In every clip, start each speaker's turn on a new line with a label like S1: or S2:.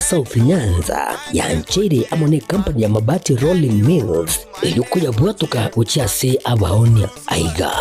S1: South Nyanza yancheire amo necompany ya Mabati Rolling Mills erio koyabwatoka gochia ase abaonia. Aiga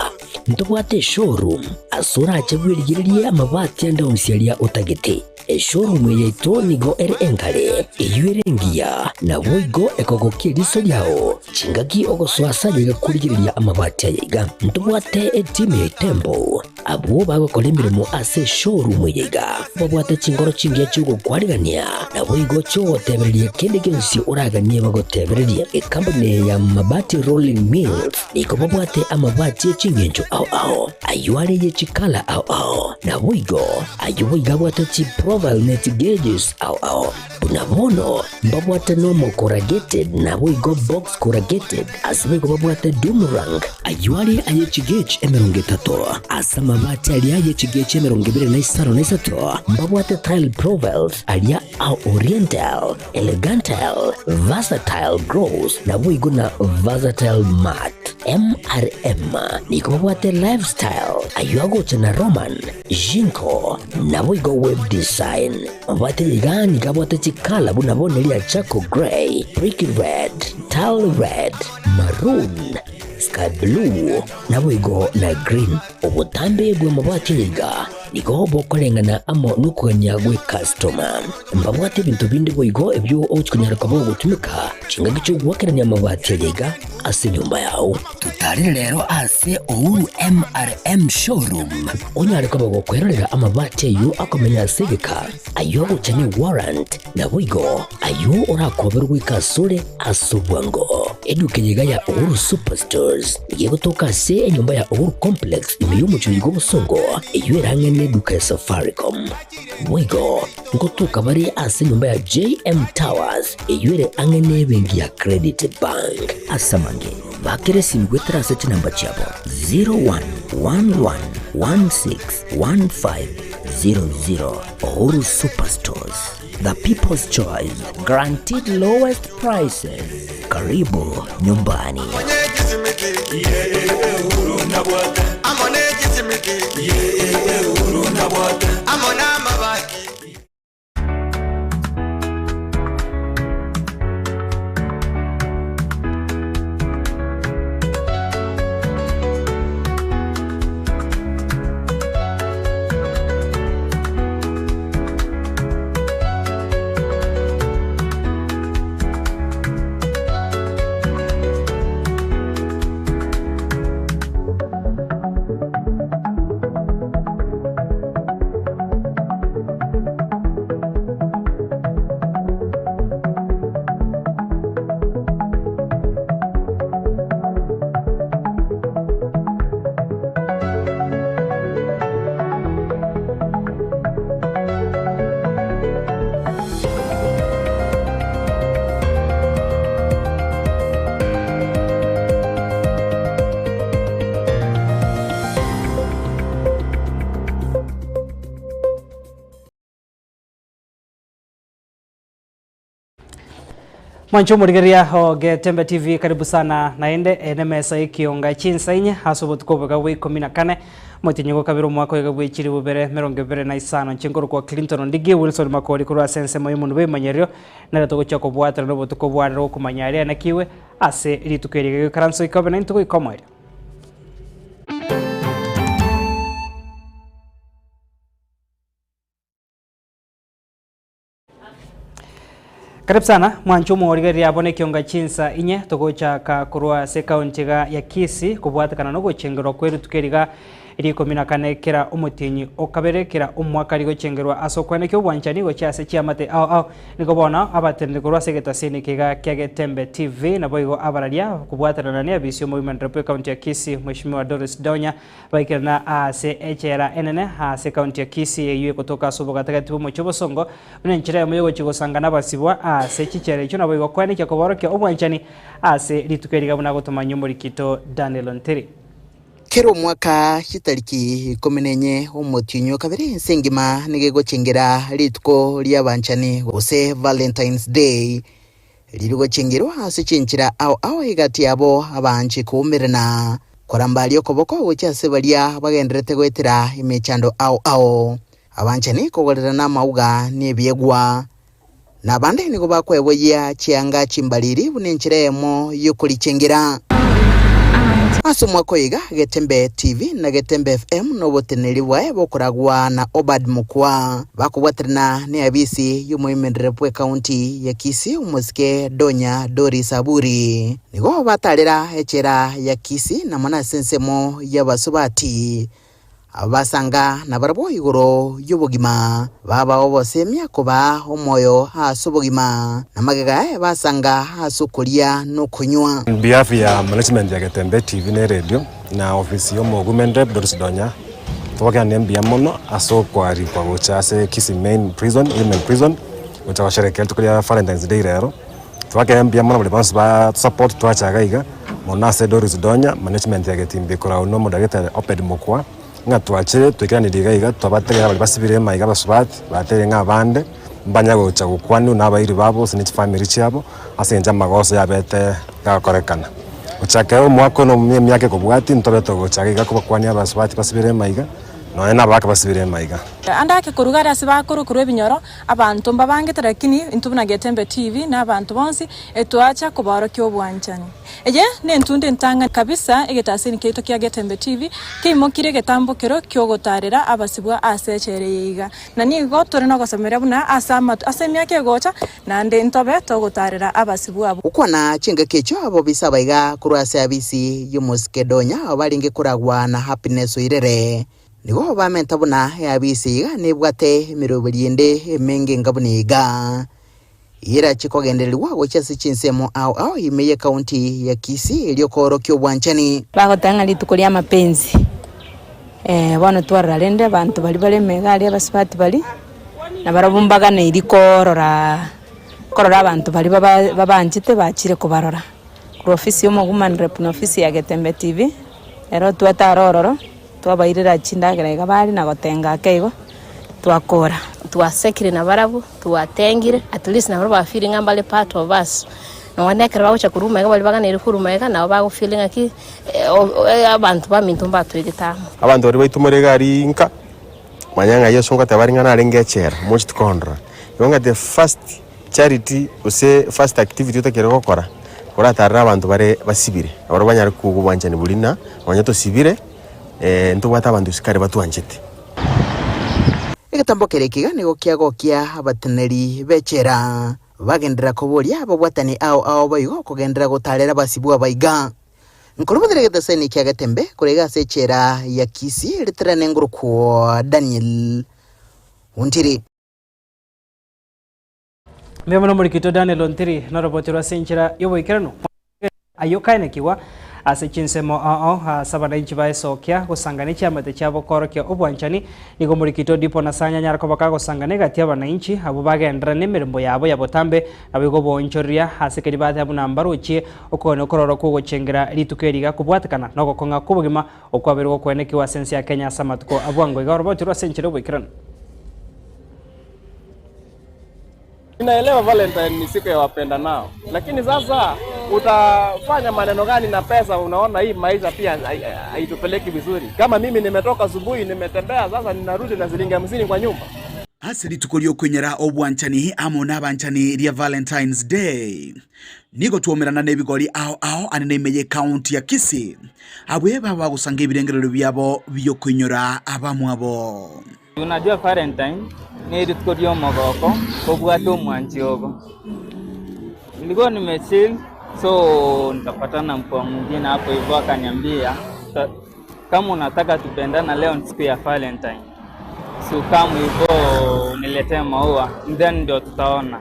S1: ntobwate eshowroom ase orache bwerigererie amabati ande onsi aria otagete. Eshowroom eye yaito nigo ere engare, eyio ere engiya, naboigo ekogokia eriso riao chingaki ogosoa ase ayaiga korigereria amabati ayaiga. Ntobwate etimu ya Itembo Abwo bagokora emeremo ase eshowroom eye iga, babwate chinkoro chingiya chi'ogokwarigania, naboigo chi'ogotebereria kende gionsi oraganie bagotebererie. Ekampuni eye ya Mabati Rolling Mills nigo babwate amabati e chingencho ao ao, ayio are ye chikala ao ao, naboigo ayio boigo abwate chiprofile ne chigauges ao ao. Buna bono mbabwate normal corrugated naboigo box corrugated, ase boigo babwate doom rank, ayio are aye chigauge 30, ase amabati aria aye chigauge 25 na mbabwate tile profiles aria a oriental, elegantile, versatile gloss naboigo na versatile matte. MRM nigo babwate lifestyle, ayio agocha na Roman, Jinko, naboigo web design. Mabwate iga nigo abwate chikala buna bono eria charcoal grey, brick red, tile red, maroon, sky blue, naboigo na green. Obotambe bw'amabati aya iga nigo bokoreng'ana amo nokogania gw'ecustoma. Mbabwate ebinto binde boigo ebio ogochia konyara koba ogotumeka chingaki chi'ogoakerania amabati aya iga ase enyomba yao. Totarere rero ase Uhuru MRM Showroom onyare koba gokwerorera amabati ayio akomenya ase egeka, ayio agocha ne warrant, naboigo ayio orakoberwe goika asore ase obwango. Eduka eye iga ya Uhuru Superstores nigo egotoka ase enyomba ya Uhuru Complex ime y'omochie oyo bw'obosongo eyio ere ang'e neduka ya Safaricom. Boigo ngotoka bare ase enyomba ya JM Towers eyio ere ang'e nebenki ya Credit Bank. Ase amange, bakera esimi goetera ase chinamba chiabo 0111161500. Uhuru Superstores, the people's choice, guaranteed lowest prices. Karibu nyumbani.
S2: Mwanche omorigereria o Getembe TV karibu sana naende ene mesa y'ekionga chinsa inye ase obotuko oboga bwa ikomi na kane omotienyi gokabere omwaka oiga bwa echiribu bere emerongo ebere na isano inche nkorokwa Clinton Ondigi Wilson Makori korwa ase ensemo y'omonwe bw'emanyererio nere togochia kobwaterana obotuko bwa rero okomanya aria nakiwe ase rituko eri gegoikaransa goika obe naintwe goika omoerio. Karibu sana mwanche omorigereria abwo nekionga chinsa inye togochaka korwa ase ekaunti iga ya Kisii kobwatekana nogochengerwa kwa erituko eri iga ria ikomi na kane kera omotienyi o kabere kera omwaka rigochengerwa ase okwenekia obwanchani gochia ase chiamate ao ao Nigo bono abateneneri korwa ase egetasini eke iga kia Getembe TV naboigo abararia kobwatanana neabisi y'omoimanire bw'ekaunti ya Kisii Mweshimiwa Doris Donya baikerana aase echela enene aase ekaunti ya Kisii eyio egotoka ase obogatagati bw'omochie obosongo buna enchera eyemo yogochia gosangana abasibwa aase chichela echio naboigo koenekia koborokia obwanchani aase rituko eri iga buna agotomanyia omorikito Daniel Ontiri.
S3: Kera omwaka chitariki ikomi na enye omotienyi o kabere ense engima nigo egochengera rituko ri'abanchani gose Valentine's Day, Ririgochengerwa ase chinchera ao ao egati yabo abanche koumerana, korambaria okoboko gochia ase baria bagendererete goetera emechando ao ao, abanchani kogorerana amauga na ebiegwa. Na abande nigo bakweboyia chianga chimbariri buna enchera eyemo y'okorichengera. Ase omwaka oyo iga, Getembe TV na Getembe FM noboteneneri bwaye bokoragwa na Obad Mokua, bakobwaterana neabisi y'omoimerere bw'ecounty ya Kisii omosike Donya Doris Aburi. Nigo batarera echela ya Kisii na mono ase ensemo y'abasubati. Abasanga nabarabwo igoro y'obogima, baba obosemia kobaa omoyo ase obogima, na magega aye basanga ase okoria na okonywa.
S4: On behalf ya management ya Getembe TV na eredio na ofisi ya omowomen rep Doris Donya, togokera mbuya mono ase okwarikwa gocha ase Kisii main prison, women prison, gocha gosherekea rituko ria Valentine's day rero. Twakera mbuya mono baria bonsi ba support twacha iga iga, mono ase Doris Donya, management ya Getimbe korwa na omodagitari Obed Mokua, ng'a twachire twaikeranirie iga iga twabategera baria basibire emaiga abasubati, bateire ng'a abande mbanya gocha gokwanwa na abairi babo gose ne chifamiri chiabo, ase eng'encho amagoso yabete gakorekana. Gochakera omwaka one omuya emiaka ekobwatia ntobe togocha iga iga kobakwania abasubati basibire emaiga, nonya na abagaka basibire emaiga.
S5: Ande ake koruga are ase bakorwa korwa ebinyoro, abanto mbabangete lakini intwe buna Getembe TV na abanto bonsi etwacha kobaorokia obwanchani. Eye nentunda entang'ani kabisa egetaseni kiaito kia Getembe TV keimokirie egetambokero kiogotarera abasibwa ase echela eye iga. Na nigo tore nogosemeria buna ase amato ase emiaka egocha naende ntobe togotarera abasibwa abwo.
S3: Gokwana chingaki echio abobisa abaiga korwa ase abisi y'Omosikedonya abo barenge koragwa na Happiness Oirere, Nigo bamenta buna eabisi iga nebwate emeroberi ende emenge enga buna iga, eyerache kogendererigwa gochia ase chinsemo ao ao ime y'ecounty ya Kisii erio koorokia obwanchani.
S6: Bagoteba ng'a rituko ria mapenzi, bono twarora rende abanto baria bare emega aria abasubati baria, nabarabwo mbaganeiri korora korora abanto baria baba babanchete bachire kobarora. Korwa ofisi ya omowoman rep na ofisi ya Getembe TV, ero twatara ororo. Twabairera chindagera iga bare na gotenga ake igo, twakora.
S7: Twasekire nabarabwo, twatengire, at least nabarabwo ba feeling ng'a mbare part of us. Nonya na ekero bagocha korwa magega baria baganeire korwa magega nabo bago feel ng'aki abanto baminto mbatwegete amo.
S8: Abanto baria baitumore egari nka, manya ng'a Yeso ngoteba are ng'a narenge echela, mocheti kondora. Igo ng'a the first charity gose first activity otakeire gokora, oratarere abanto bare basibire, nabarabwo banyare kogwa obwanchani boria ng'a nonye tosibire, ntobwate abanto isiko aria batwanchete.
S3: Egetambo keria ekiga nigo kiagokia abateneneri b'echela, bagenderera koboria ababwatani ao ao boigo kogenderera gotaarera abasibwa abaiga. Nkorobotera egeteseni kia Getembe korwa iga ase echela ya Kisii riterane ngorokwo Daniel Ontiri.
S2: Mbuya mono omorikito Daniel Ontiri norobote ase enchera y'oboikeranu ayio kaenekigwa ase chinsemo ao ao ase abananchi baesokia gosangana echiamate chiabo koorokia obwanchani. Nigo omorikito Dipo Nasanya anyare koba kagosangana egati y'abananchi abwo bagenderera nemeremo yabo ya botambe naboigo oboonchoreria ase keria bateba buna mbarochie okogania okororo kw'ogochengera rituko eri iga kobwatekana nogokong'a kw'obogima okwabeire gokwenekigwa ase ense ya Kenya ase amatuko a bwango iga orobote ase enchera y'oboikeranu.
S9: Ninaelewa Valentine ni siku ya wapendanao, lakini sasa utafanya maneno gani na pesa? Unaona hii maisha pia haitupeleki vizuri. Kama mimi nimetoka asubuhi, nimetembea, sasa ninarudi na shilingi 50 kwa nyumba.
S10: Ase rituko ri'okoinyora obwanchani amo nabanchani ria Valentine's Day, nigo twomerana nebigori ao ao ane neime y'ecounty ya Kisii, abwe baba bagosanga ebirengererio biabo biokoinyora abamwabo.
S11: Unajua Valentine ne rituko ri'omogoko kobwate omwanchi ogo. Nilikuwa nimechill so nikapatana na mpoa mwingine hapo hivyo akaniambia kama unataka tupendana leo ni siku ya Valentine. So kama hivyo uniletee maua then ndio tutaona.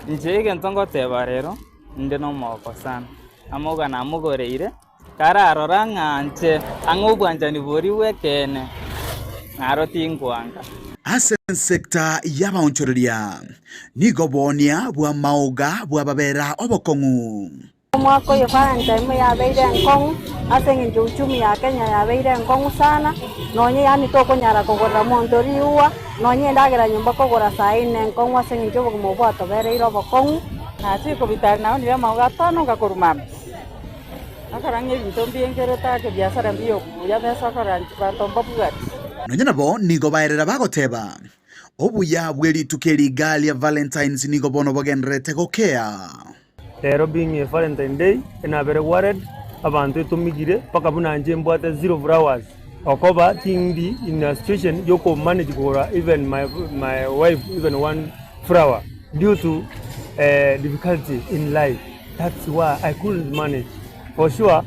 S11: Inche egento ngoteba rero inde nomogoko sana. Amauga namogoreire Kararora ng'a inche ang'e obwanchani boria bw'ekeene, naro tinkwanga.
S10: Ase ensecta y'abaonchoreria, nigo oboonia bw'amaoga bwababera obokong'u.
S12: Omwaka oyo Valentine yabeire enkong'u ase eng'encho uchumi ya Kenya yabeire enkong'u sana, nonye yaani tokonyara kogorera monto riua, nonye endagera nyomba kogora saii nenkong'u ase eng'encho obogima obo bwatobereire obokong'u.
S13: Nachire kobitari naonire amauga atano ngakorwa mambia. Akora ng'a ebinto mbiengerete ake ebiasara mbiya okuya besa okora inche banto mbabwati.
S10: Nonya nabo nigo baerera bagoteba, Obuya bwe rituko eri iga ria Valentines nigo bono bogendererete gokea.
S14: Rero being a Valentine day enabere worried abanto etomigire mpaka buna inche mbwate zero flowers okoba tindi in a situation yoko manage kogora even my, my wife even one flower due to difficulty in life that's why I couldn't manage for sure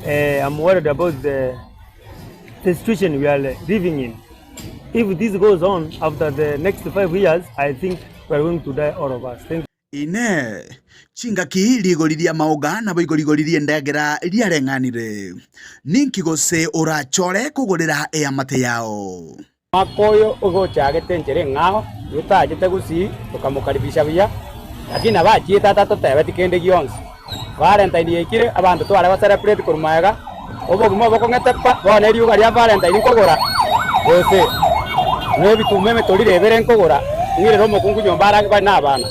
S14: I'm worried about the the situation we are living in if this goes on after the next 5 years I think we are going to die all of us thank you.
S10: Inee! Chingaki rigori ri'amaoga naboigo rigori ri'endagera riareng'anire? Ninki gose orachore kogorera eamate yao?
S15: Omwaka oyo ogochagete enchera eng'ao, nigo tachete gusii tokamokaribisha buya, lakini nabo achiete atatotebeti kende gionsi. Valentine yaikire, abanto tware gocelebrate korwa magega, obogima obokong'ete pa, bono erioga ria Valentine nkogora, gose na ebituma emetoriro ebere nkogora, ng'irere omokungu nyomba arage bare na abana.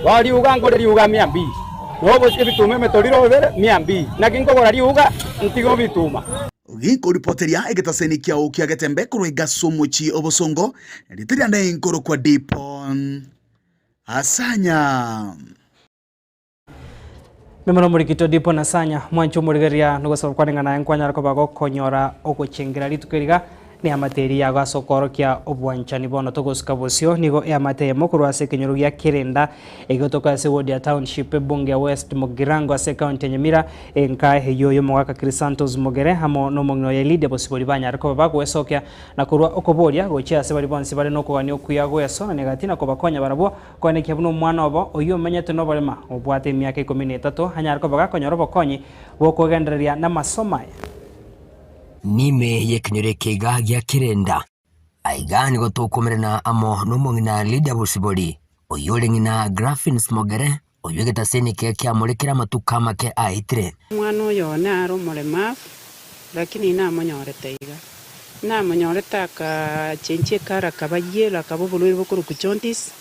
S15: Bono riuga nkore riuga mia mbili, na obosie ebituma emetoriro ebere mia mbili, naki nkogora riuga ntige obituma.
S10: Ginkoripoteria egetaseni kiao kia Getembe korwa egasi omochie obosongo, erieta riane nkorokwa Dipon Asanya.
S2: Mimura omorikito Dipo na Sanya, mwanche omorigereria nogosaba kwane ng'a naye nkwanyara koba gokonyora ogochengera rituko eri iga neamate eria yago ase okoorokia obwanchani bono togosuka bosio nigo eamate eyemo korwa ase ekenyoro gia Kerenda egegotoka ase ward ya Township ebunge ya West Mugirango ase ecounty ya Nyamira enka eyio y'omogaka Chrysanthus Mogere amo nomong'ina oye Lydia Bosibori banyare koba bagoesokia na korwa okoboria gochia ase baria bonsi bare nokogania okuya goesonania gati na kobakonya barabwo Koenekia buna omwana obo, oyio omenyete noborema, obwate emiaka ikomi na etato, anyare koba gakonyora obokonyi bw'okwegendereria namasomo aye.
S1: Nime y'ekenyoro eke iga gia Kerenda. Aiga nigo tokomerana amo nomong'ina Lydia Bosibori, oyio ore ng'ina Graphins Mogere, oyio egetaseni eke kiamorekire amatuko amake aetire.
S16: Omwana oyo one are omoremavu, lakini namonyorete iga. Namonyorete akachenchia ekara akaba yellow akaba oborwaire bokorokwa jaundice.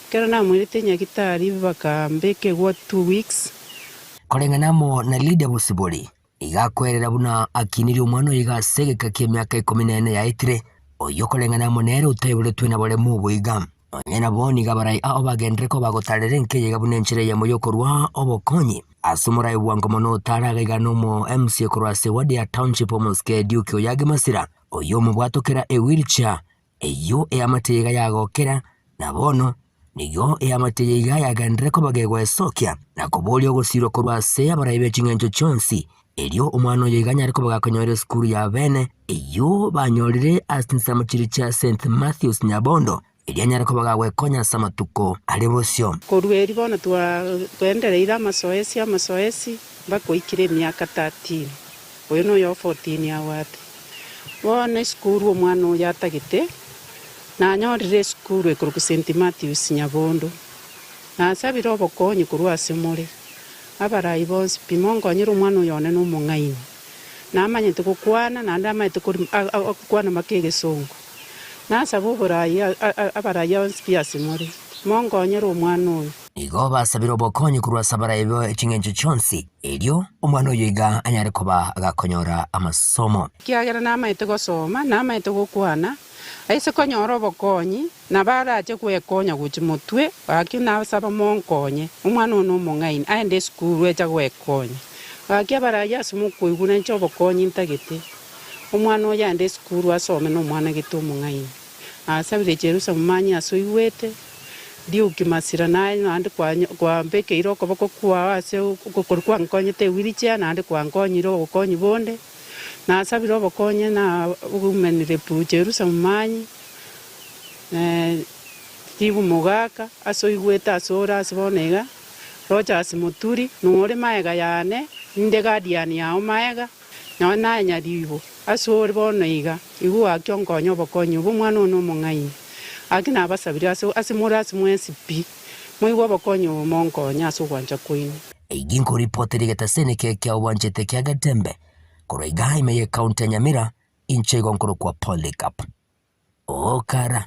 S16: Ekero namoirete nyagitari bakambeka egwa 2 weeks.
S1: Koreng'ana amo na Lydia Bosibori, iga akwerera buna akinirie omwana oyo iga ase egeka ki'emiaka ikomi na ene yaetire, oyio koreng'ana amo nere otaiboretwe naboremu obo iga. Nonya nabo nigo abarai ao bagenderere koba bagotarera enka eye iga buna enchera eyemo y'okorua obokonyi. Ase omorai bwango mono otaraga iga nomo MCA korwa ase ward ya Township omosike Duke Oyagi Masira, oyio omobwatokera ewheelchair eyio eamate eye iga yagokera, na bono nigo eamate eye iga yagenderere koba gegwesokia na koboria ogosirwa korwa ase abarai be ching'encho chionsi, erio omwana oyo iga anyare koba gakonyora esukuru ya bene eyio banyorire ase chinsemo chiria chia St. Matthews Nyabondo, erio anyare koba gagwekonya ase amatuko are bosio.
S16: Korwa erio bono twaendereire amasoesi amasoesi mpaka oikire emiaka 13, oyo noyo o 14 abwate. Bono esukuru omwana oyo atagete, nanyorire esukuru ekorokwa St. Matthews Nyabondo, nasabire obokonyi korwa ase more, abarai bonsi pi, monkonyere omwana oyo one nomong'aini. Namanyete gokwana, naende amanyete gokwana mpaka egesongo. Nasaba oborai abarai onsi pi ase more, monkonyere omwana oyo.
S1: Nigo basabire obokonyi korwa ase abarai be ching'encho chionsi, erio omwana oyo iga anyare koba agakonyora amasomo.
S16: Ekiagera namanyete gosoma, namanyete gokwana, aise konyora obokonyi, nabo arache gwekonya gochia motwe, gaki nasaba monkonye, omwana one omong'aini, aende esukuru echa gwekonya. Gaki abarai ase mokoigwa nainche obokonyi ntagete, omwana oyo aende esukuru asome nomwana gete omong'aini. Nasabire Jerusalemu manye ase oigwete, Duke Masira naye naende kwambekeire okoboko kwao ase korwa kwankonyete ewheelchair naende kwankonyire obokonyi bonde. Nasabire obokonyi na women rep Jerusalemu manye, Steve Mogaka ase oigwete ase ore ase bono iga, Rogers Muturi nore maega yane, ninde guardian yao maega. Nonya naye nyaribo ase ore bono iga, igwa gaki onkonye obokonyi obo omwana one omong'aini. Gaki nabasabire ase ase more ase mwensi pi, moigwe obokonyi obo monkonye ase ogwancha kwaino.
S1: Eyio nkoripotera egetaseni eke kia obwanchete kia Getembe korwa igaa ime ye county ya Nyamira, inche igo nkorokwa Polycarp Okara.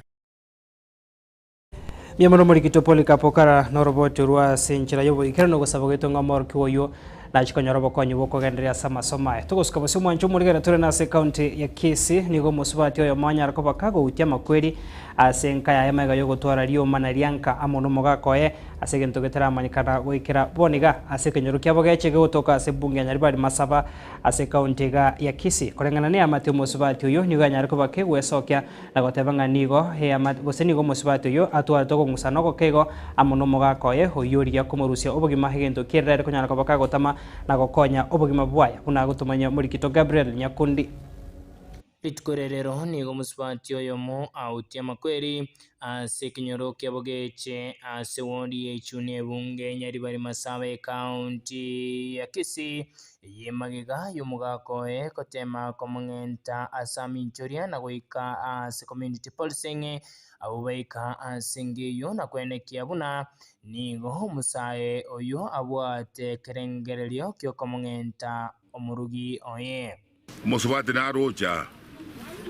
S2: Mbuya mono omorikito Polycarp Okara noroboti orwa ase enchera y'oboikeranu ogosaba gwaito ng'a omorokigwa oyio nache konyora obokonyi bw'okogendereria ase amasomo aye. Togosuka bosio omwancho omorigere tore nase ecounty ya Kisii nigo omosubati oyomo anyare koba kagoutia amakweri Ase enka yaye magega y'ogotwara rioma na rianka amo nomogaka oye ase egento getaramanyekana goikera bono iga ase ekenyoro kiabo geche gegotoka ase ebunge ya Nyaribari Masaba ase ekaunti iga ya Kisii. Koreng'ana neamate omosubati oyio nigo anyare koba kegwesokia na goteba ng'a nigo eamate gose nigo omosubati oyio atwarete okong'usana ogoke igo amo nomogaka oye oyio origia komorusia obogima egento ki'erere ere konyara koba kagotama na gokonya obogima bwaye buna agotomanyia Morikito Gabriel Nyakundi.
S17: Rituko rerero nigo omosubati oyomo autie amakweri ase ekenyoro kia Bogeche ase ward ya Ichuni ebunge Nyaribari Masaba ecounty ya Kisii eye magega y'omogaka oye gotema komong'enta ase aminchoria na goika ase community policing abwo baika ase enga eyio na kwenekia buna nigo omosae oyio abwate ekerengererio kiokomong'enta omorugi oye.
S18: Omosubati naroche aa,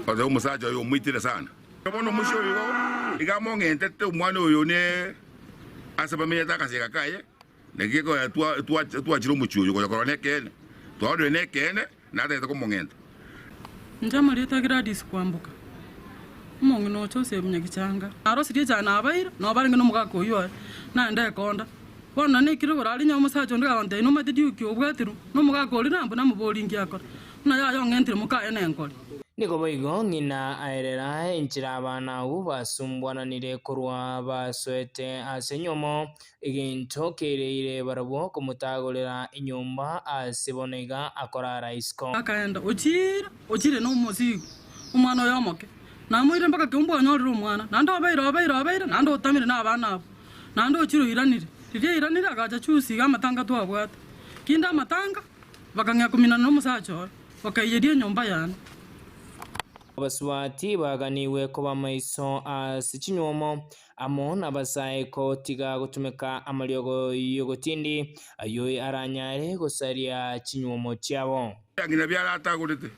S18: gose omosacha oyo omoitire sana. Bono omoisia oyo igo iga among'entete omwana oyo ne ase bamenyete akasiga kaye, naki gekonya twachire omochie oyo gocha korora nekeene, twarorire nekeene, natagete komong'enta.
S19: Inche amarieta Gladys Kwamboka, omong'ina o Joseph Nyagichanga. Narosirie echae nabaire, nabo barenge nomogaka oyio oye, naende ekonda. Bono naikire igoro aria omosacha onde agontebia, Nomanyete Duke obwatirwe nomogaka oria nambu namoborie inki akora, buna yaya ong'entire mokaye nenkori.
S17: Nigo boigo ng'ina aerera enchera abana abwo basumbwananire korwa basoete ase enyomo, egento kereire barabwo komotagorera enyomba ase bono iga akorara isiko.
S19: Akaenda, ochiire, ochiire nomosigo, omwana oye omoke. Namoirire mpaka keumbu onyorire omwana, naende obeire, obeire, obeire, naende otamire nabana abwo. Naende ochire oiranire. Riria airanire agacha chusi iga amatanga twabwate. Kinde amatanga, bakang'ea kominana nomosacha oye, bakaiyeria enyomba yane.
S17: Abasubati baganigwe koba amaiso ase chinywomo amo nabasae ko tiga gotumeka amariogo y'ogotindi, ayio aranyare gosaria chinywomo chiabo.
S18: Ng'ina biara atagorete.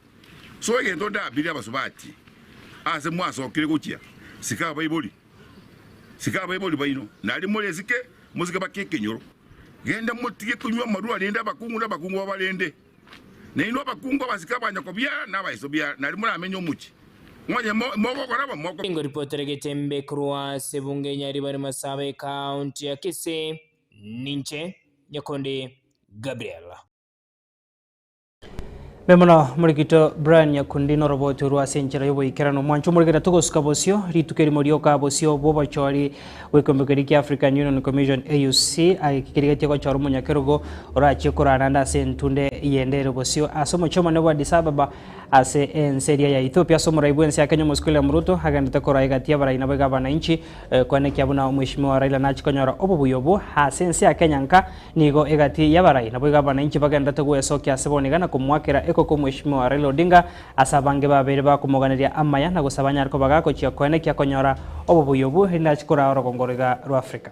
S18: So egento ndabirie abasubati ase mwasokire gochia, sika abaibori. Sika abaibori baino, nario more esike, mosike bake ekenyoro. Genda motige konywa amarwa, rende abakungu na abakungu babarende. Nainwe abakungu abasike abanyakobiara na abaisobiara, nario moramenye omochie. Onye mogokora bo, moko.
S17: Ngoripotere getembe korwa ase ebunge ya Nyaribari Masaba ecounty ya Kisii, ninche Nyakundi Gabriel.
S2: Mbuya mono morikito Brian Nyakundi noroboti orwo ase enchera y'oboikeranu. Mwanche omorikera togosuka bosio rituko erimo rioka bosio bw'obochori bw'ekeombe keria kia African Union Commission AUC eki kerigetie gochora omonyakerogo orachie korara naende ase entunde eyende ere bosio ase omochie omonene bwa Addis Ababa ase ense eria ya Ethiopia ase omorai bw'ense ya Kenya Omosike William Ruto agendete korwa egati y'abarai nabo iga abananchi koenekia buna omweshimiwa Raila nachie konyora obobuya obwo ase ense ya Kenya nka Nigo egati y'abarai naboigo abananchi bagenderete gwesokia ase bono iga na komoakera ekoko Omweshimiwa Raila Odinga ase abange babeire bakomoganeria amaya na gosaba anyare koba gagochia koenekia konyora obobuya obwo erinde achie koraa orogongo roiga rwa Africa.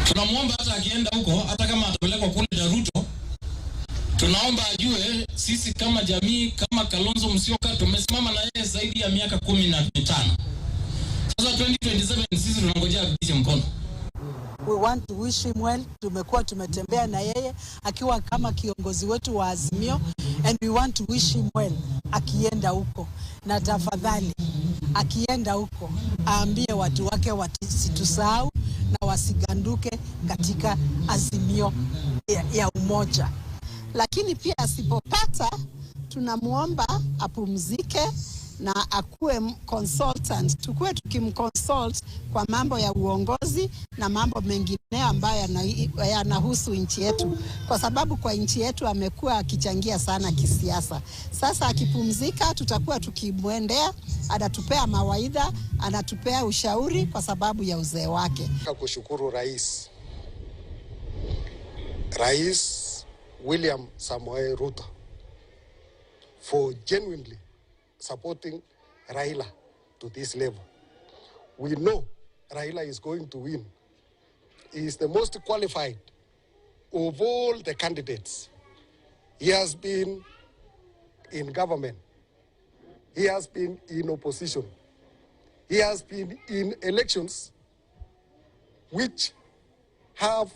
S20: Tunamuomba hata akienda huko, hata kama atapelekwa kule na Ruto, tunaomba ajue sisi kama jamii, kama Kalonzo Musyoka tumesimama na yeye zaidi ya miaka 15. Sasa 2027 sisi tunangojea arudishe mkono.
S21: We want to wish him well. Tumekuwa tumetembea na yeye akiwa kama kiongozi wetu wa Azimio and we want to wish him well akienda huko, na tafadhali akienda huko aambie watu wake wasitusahau na wasiganduke katika Azimio ya umoja.
S22: Lakini pia asipopata, tunamwomba apumzike na akuwe consultant, tukuwe tukimconsult kwa mambo ya uongozi na mambo mengineyo ambayo yanahusu nchi yetu, kwa sababu kwa nchi yetu amekuwa akichangia sana kisiasa. Sasa akipumzika, tutakuwa tukimwendea, anatupea mawaidha, anatupea ushauri kwa sababu ya uzee wake.
S23: Kushukuru Rais William Samoei Ruto for genuinely supporting Raila to this level. We know Raila is going to win. He is the most qualified of all the candidates. He has been in government. He has been in opposition. He has been in elections which have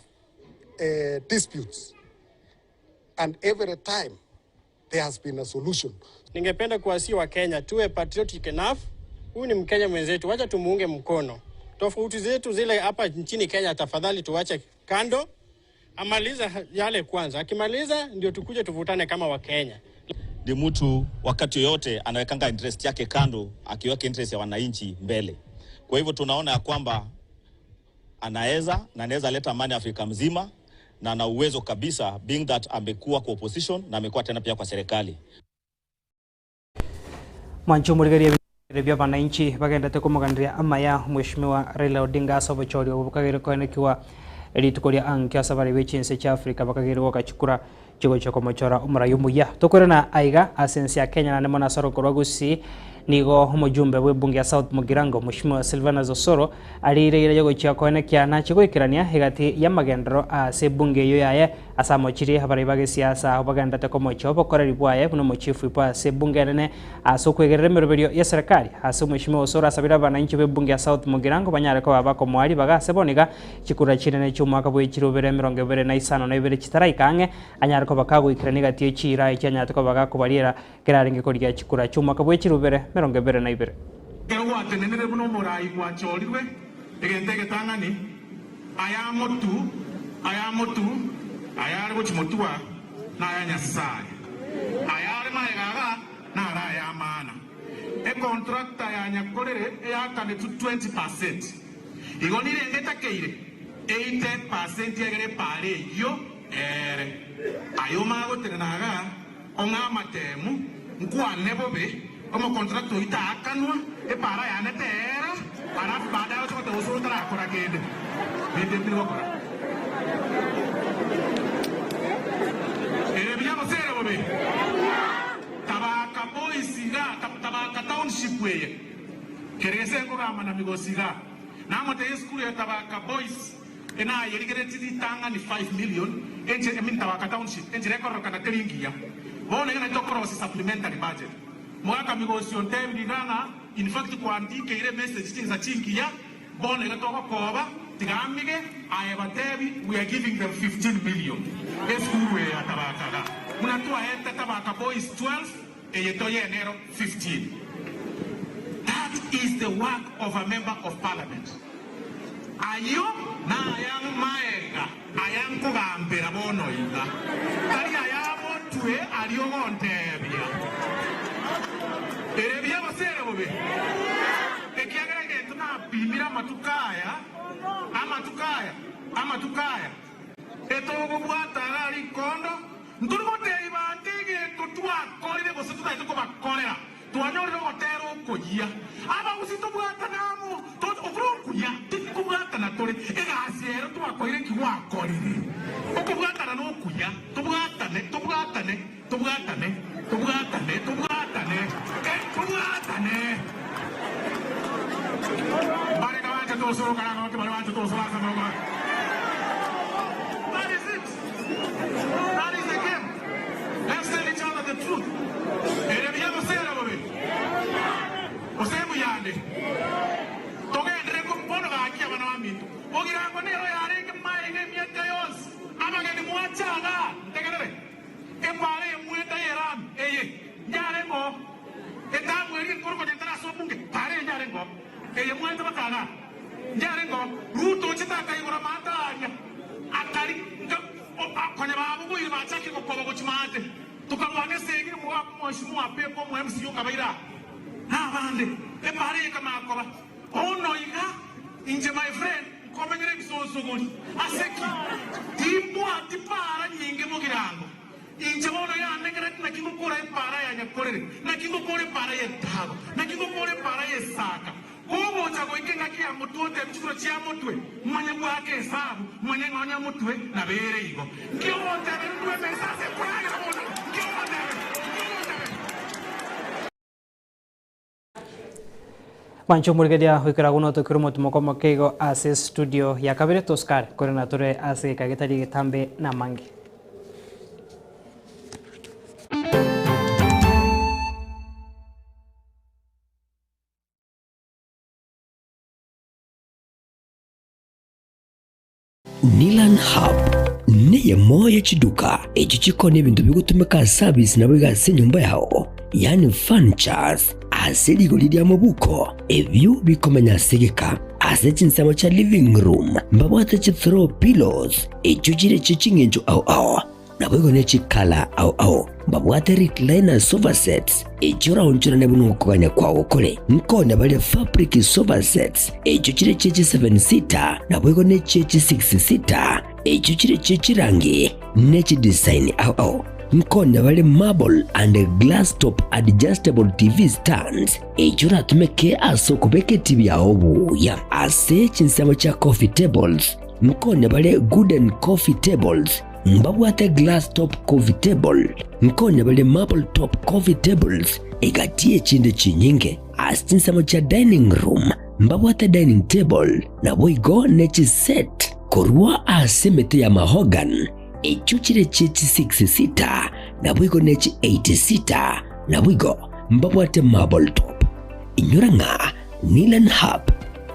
S23: disputes. And every time there has been a solution.
S4: Ningependa kuwasihi Wakenya tuwe patriotic enough. Huyu ni Mkenya mwenzetu, wacha tumuunge mkono. Tofauti zetu zile hapa nchini Kenya, tafadhali tuwache kando, amaliza yale kwanza. Akimaliza ndio tukuje tuvutane kama Wakenya.
S5: Ni mtu wakati yoyote anawekanga interest yake kando, akiweka interest ya wananchi mbele. Kwa hivyo tunaona ya kwamba anaweza na anaweza leta amani Afrika mzima na ana uwezo kabisa, being that amekuwa kwa opposition na amekuwa tena pia kwa serikali.
S2: Mwanche omorigereria ebinto bia abananchi bagendete komoganeria amaya Mweshimiwa Raila Odinga ase obochori obo bokagere koenekiwa rituko ria ankio ase abarei be chinse chia Africa bakagere goka chikura chigochia komochora omorai omuya. Tokoirana aiga ase ense ya Kenya naende mono ase oroko rwa Gusii nigo omojumbe bwe ebunge ya South Mugirango Mweshimiwa Silvanus Osoro areire eira yogochia koenekia nache goikerania egati y'amagenderero ase ebunge eyio yaye Ase amochirie abarai ba gesiasa abwo bagenderete komochia obokoreri bwaye buna omochifu ipo ase ebunge enene ase okwegerera emeroberio y'eserekari. Ase omweshimiwa Osoro asabire abananchi b'ebunge ya South Mugirango banyare koba bakomoa ribaga ase bono iga chikura chinene chi'omwaka bw'echirobere 25 chitaraika ang'e anyare koba kagoikerania egati ye chiira echio anyarete koba gakobariera ekero arenge korigia chikura chi'omwaka bw'echirobere 22.
S6: Ekero gwatenenire buna omorai gwachorirwe egento egetang'ani, aya motu, aya motu, aya are gochia motua naya Nyasae, aya are magega iga naro aya amana. Econtractor ya Nyakorere eyakanetwe 20 percent, igo nirenge etakeire 80 percent egere epaara eyio ere. Aye omanye gotenena iga ong'e amatemu, nkwane bobe, omocontractor oyio taakanwa, epaara yane teera, alafu baadaye oche goteba osoro tarakora kende. Rende ntiri gokora. Ere buya gose ere bobe? Tabaka Boys iga, Tabaka Township eye, kere gese nkogamba na Migosi iga, namotebia esukuru ya Tabaka Boys enayerigeretie ritang'ani 5 million, enche, I mean Tabaka Township, enchera ekororokana teri engiya. Bono iga naki tokorosia supplementary budget. Mogaka Migosi ontebirie iga ng'a in fact kwandikeire emessage chinsa chingiya, bono iga togokoba, tiga amige, aye batebi we are giving them 15 million esukuru eye ya Tabaka iga. Buna twaete Tabaka Boys 12, eye toyene ero 15. That is the work of a member of parliament. Ayio naya maega aya nkogambera bono iga, tari ay'abotwe aria ogonteebia, Ere buya gose ere bobe? Ekiagera egento napimire amatuko aya, amatuko aya, amatuko aya, etogobwata iga rikondo, ntori goteebia banto egento twakorire gose totagete kobakorera. Twanyorire ogotera okoyia, abagusii tobwatane amo, okore okuya, tikobwatana tore, egasi ero twakoire nki gwakorire? Okobwatana nokuya, tobwatane, tobwatane, tobwatane, tobwatane, tobwatane, eh, tobwatane. Mbare kabanchete osoro karagoke baria banchete osoro ase amaboko abo. That is it. That is the game. Let's tell each other the truth. Ere buya gose ere bobe? Gose mbuyande? Togenderere ko bono gaki abana baminto. Ogirango nero yarenge maega emiaka yonsi. Abageni mwache igaa, ntegerere. Epaara emweta y'Erami eye yarenge oo. Etabu eria enkoro konya etari ase obunge, paara eye yarenge oo. Eye mwete baka igaa yarenge oo. Ruto ochete akaigora amato aria, akari nka konya babogoire bachakire gokoba gochia maate. Tokarwana esegi omweshimiwa Pepa omo MCA okabaira aa na abande. Epaara eye ekamanya koba bono iga. Inche my friend nkomenyera ebisonsogori ase ki? Timbwati paara nyinge mogirango. Inche bono yandegereti naki ngokora epaara ya Nyakorere, naki ngokora epaara y'Etago, naki ngokora epaara y'Esaka. Kogocha goika engaki ya motwe otebi chikura chia motwe, manye goaka esabu, manye ng'a onye motwe nabo ere igo. Nki ogontebera ndue emesa ase nkoragera bono? Nki ogontebera? Nki ogontebera?
S2: Mwanche omorigereria goikera agwo notokire omotimoko omoke igo ase studio ya kabere tosikare korende tore ase egeka getari egetambe namange.
S1: Nilan Hub. Neyemo ye chiduka echio chikoonia ebinto bigotumeka ase abisi naboigo ase enyomba yao, yaani furnitures, ase rigori ri'amabuko, ebio bikomenya ase egeka. Ase chinsemo chia living room mbabwate chi throw pillows echio chire chie ching'encho ao ao, naboigo ne chikala ao ao. Mbabwate recliner sofa sets echio oraonchorane buna okogania kwao kore. Nkonya bare fabric sofa sets echio chire chie chi seven seater naboigo ne chie chi six seater echio chire chie chirangi ne chidesign ao ao. Nkonya bare marble and glass top adjustable TV stands echio oratumeke ase okobeka etibi yao buya. Ase chinsemo chia coffee tables nkonya bare gooden coffee tables Mbabwate glass top coffee table, nkonya bare marble top coffee tables, egati y'echinde chinyinge. Ase chinsemo chia dining room mbabwate dining table, naboigo ne chiset korwa ase emete ya mahogany, echio chire chie chi six seater, naboigo ne chi eight seater, naboigo mbabwate marble top. Inyora ng'a Nilan Hub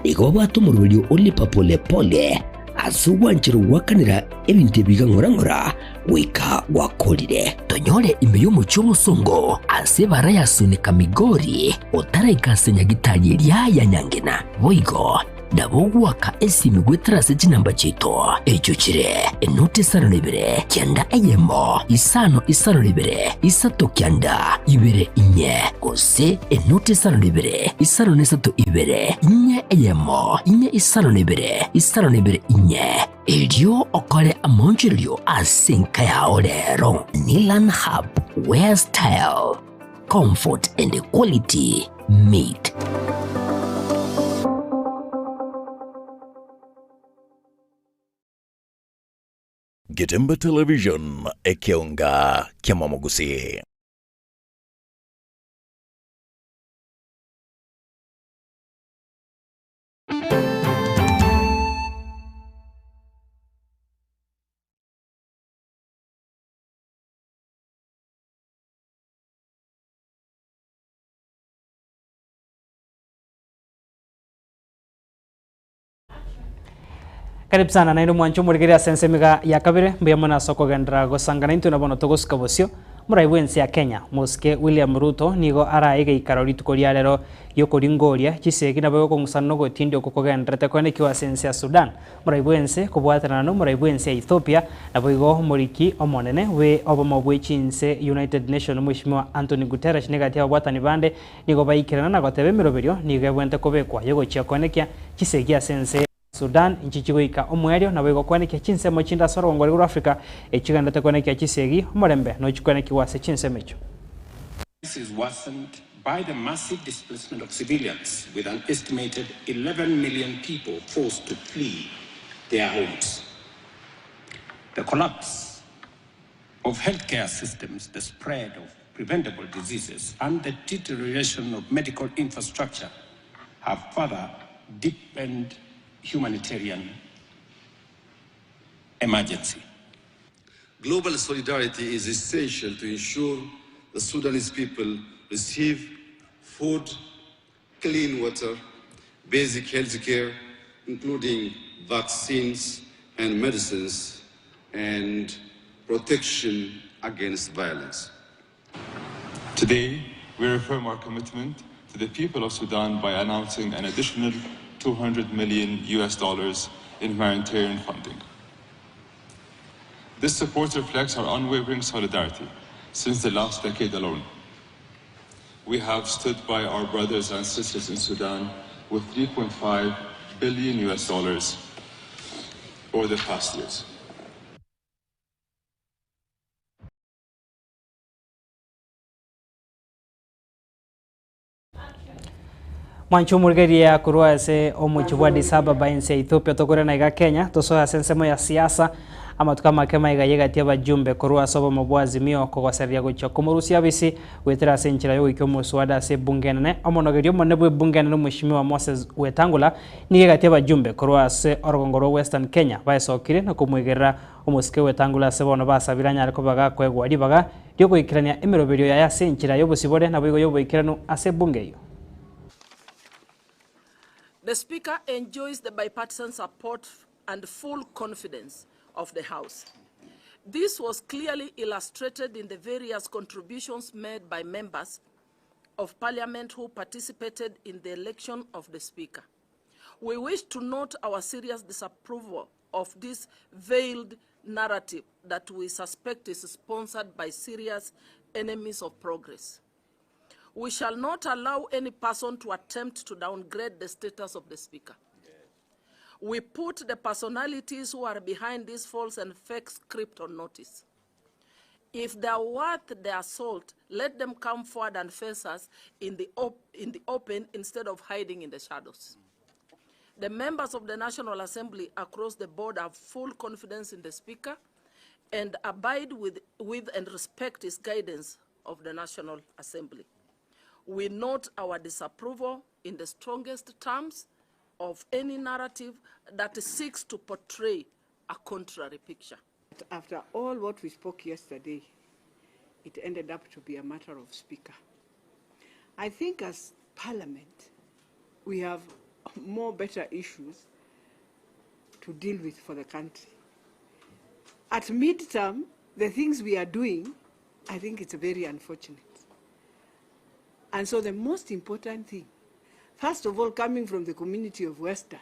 S1: nigo babwate omoroberio o lipa pole pole ase ogwancherwa goakanera ebinto ebi iga ng'ora ng'ora goika gwakorire. Tonyore ime y'omochie omosongo ase ebara ya Sunika Migori otaraika ase nyagitari eria ya Nyangena. Boigo nabo ogoaka esimi goetera ase chinamba chiaito echio chire enoti isano na ibere kianda eyemo isano isano na ibere isato kianda ibere inye gose enoti isano na ibere isano na isato ibere inye eyemo inye isano na ibere isano na ibere inye erio okore amaonchorerio ase enka yao rero. Nilan Hub, where style, comfort and quality meet.
S3: Getembe Television, ekeonga ki'amamogusi.
S2: Karibu sana naende omwancho omorigereria ase ensemo iga ya kabere, mbuya mono ase okogenderera gosangana intwe na bono togosuka bosio. Morai bw'ense ya Kenya, Mosike William Ruto nigo arae egeikaro rituko ria rero giokoringoria chisegi nabo egokong'usana nogotindia okwo kogendererete koenekiwa ase ense ya Sudan. Morai bw'ense kobwatanana nomorai bw'ense ya Ethiopia, naboigo omoriki omonene bwe obomo bwe chinse United Nation Mweshimiwa Anthony Guterres negati y'ababwatani bande nigo baikerana na goteba emeroberio nigo ebwenerete kobekwa yogochia koenekia chisegi ase ense ya Sudan nchichi goika omoerio naboigo koenekia chinsemo chinde ase orogongo rwa Africa echigenderete koenekia chisegi omorembe nochikoenekigwa ase chinsemo echio.
S7: This is worsened by the massive displacement of civilians, with an estimated 11 million people forced to flee their homes. The collapse of healthcare systems, the spread of preventable diseases, and the deterioration of medical infrastructure have further deepened humanitarian emergency.
S8: Global solidarity is essential to ensure the Sudanese people receive food, clean water, basic health care, including vaccines and medicines, and protection against violence.
S24: Today, we reaffirm our commitment to the people of Sudan by announcing an additional 200 million US dollars in humanitarian funding. This support reflects our unwavering solidarity since the last decade alone. We have stood by our brothers and sisters in Sudan with 3.5 billion US dollars over the past years.
S2: Mwanche omorigereria korwa ase omochie bwa Addis Ababa ense ya Ethiopia tokore na iga Kenya tosoe ase ensemo ya siasa amatuko amake maiga y'egati y'abajumbe korwa ase obomo bwa Azimio kogosereria gochia komorusia abisi goetera ase enchera y'ogoikia omoswada ase ebunge enene omonogeria omonene bw'ebunge enene omweshimiwa Moses Wetangula nigo egati y'abajumbe korwa ase orogongo rwa Western Kenya baesokire na komoigerera omosike Wetangula ase bono basabire anyare koba gakoegwa ribaga riogoikerania emeroberio yaye ase enchera y'obosibore naboigo y'oboikeranu ase ebunge eyio.
S25: The Speaker enjoys the bipartisan support and full confidence of the House.
S9: This was clearly illustrated in the various contributions made by members of parliament who participated in the election of the speaker. We wish to note our serious disapproval of this veiled narrative that we suspect is sponsored by serious enemies of progress. We shall not allow any person to attempt to downgrade the status of the speaker. We put the personalities who are behind this false and fake script on notice. If they are worth their salt, let them come forward and face us in the, op in the open instead of hiding in the shadows. The members of the National Assembly across the board have full confidence in the Speaker and abide with, with and respect his guidance of the National Assembly. We note our disapproval in the strongest terms of any narrative that seeks to portray a contrary picture.
S11: After all what we spoke yesterday, it ended up to be a matter of speaker. I think as parliament, we have more better issues to deal with for the country. At midterm, the things we are doing, I think it's very unfortunate. And so the most important thing, first of all, coming from the community of Western,